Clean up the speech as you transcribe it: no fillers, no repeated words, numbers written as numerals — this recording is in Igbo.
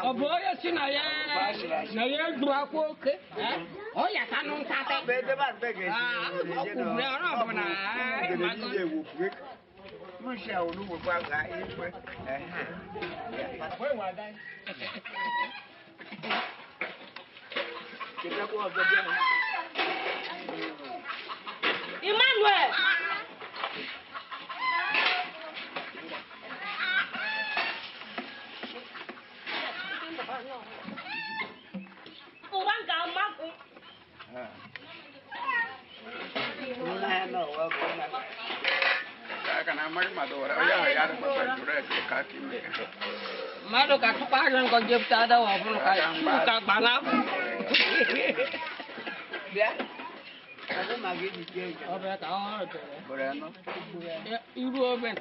Ọ bụ onye si na ya na ya egbu akwa oke ọ ya ka nụ nkata Emmanuel! Mmadụ ka tụkwa anya nkọ jepụta adawa ọbụla ka ka gbana. Ọbẹ̀ ka ọ tẹ̀lé. Irú ọbẹ̀.